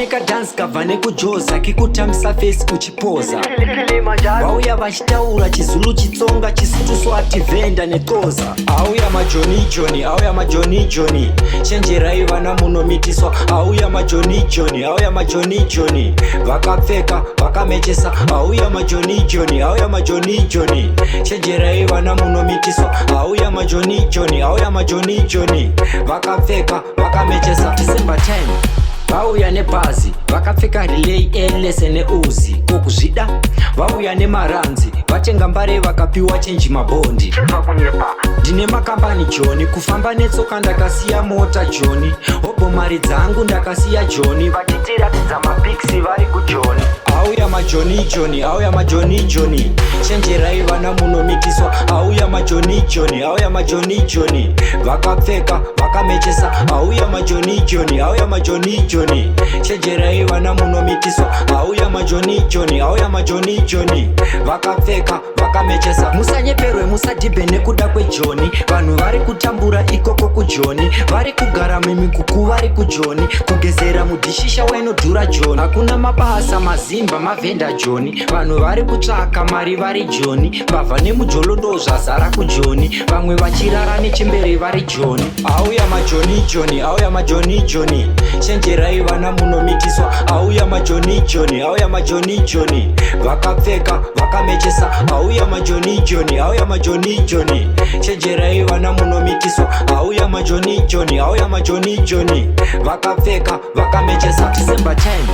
Kane kadhansi kabva nekujoza, kekutambisa face uchipoza. Kilimanjaro. Vauya vachitaura Chizulu, Chitsonga, Chisutu, Swati, Venda neXhosa. Auya majoni joni, auya majoni joni, chenjerai vana, munomitiswa. Auya majoni joni, auya majoni joni, vakapfeka vakamechesa. Auya majoni joni, auya majoni joni, chenjerai vana, munomitiswa. Auya majoni joni, auya majoni joni, vakapfeka vakamechesa. December time vauya nebhazi, vakapfeka Relay Ls neuzi kokuzvida. Vauya nemaranzi, vatenga mbare, vakapiwa chenji mabhondi. Chibva kunyepa. Ndine makambani Joni, kufamba netsoka ndakasiya mota Joni, hobho mari dzangu ndakasiya Joni, vachitiratidza mapics vari kuJoni. Auya majoni joni, auya majoni joni, chenjerai vana, munomitiswa. Auya majoni joni, auya majoni joni, vakapfeka vakamechesa. Auya majoni joni, auya majoni joni, chenjerai vana, munomitiswa. Auya majoni joni, auya majoni joni, vakapfeka vakamechesa. Musanyeperwe, musadhibhe nekuda kwejoni. Vanhu vari kutambura ikoko kuJoni, vari kugara mumikuku vari kuJoni, kugezera mudhishisha wainodhura Joni. Hakuna mabasa, mazimba mavhenda Joni, vanhu vari kutsvaka mari vari Joni, mbavha nemujolo ndo zvazara kuJoni, vamwe vachirara nechembere vari Joni. Auya majoni joni, auya majoni joni, chenjerai vana, munomitiswa. Auya majoni joni, auya majoni joni, vakapfeka vakamechesa. Auya majoni joni, auya majoni joni, chenjerai vana, munomitiswa. Auya majoni joni, auya majoni joni, vakapfeka vakamechesa. December time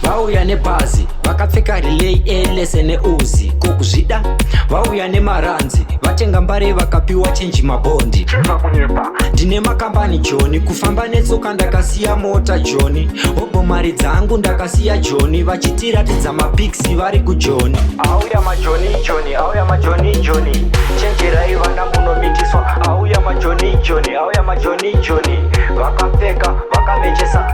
vauya nebhazi, vakapfeka Relay Ls neuzi kokuzvida. Vauya nemaranzi, vatenga mbare, vakapiwa chenji mabhondi. Chibva kunyepa. Ndine makambani Joni, kufamba netsoka ndakasiya mota Joni, hobho mari dzangu ndakasiya Joni, vachitiratidza mapics vari kuJoni. Auya majoni joni, auya majoni joni, chenjerai vana, munomitiswa. Auya majoni joni, auya majoni joni, vakapfeka vakamechesa.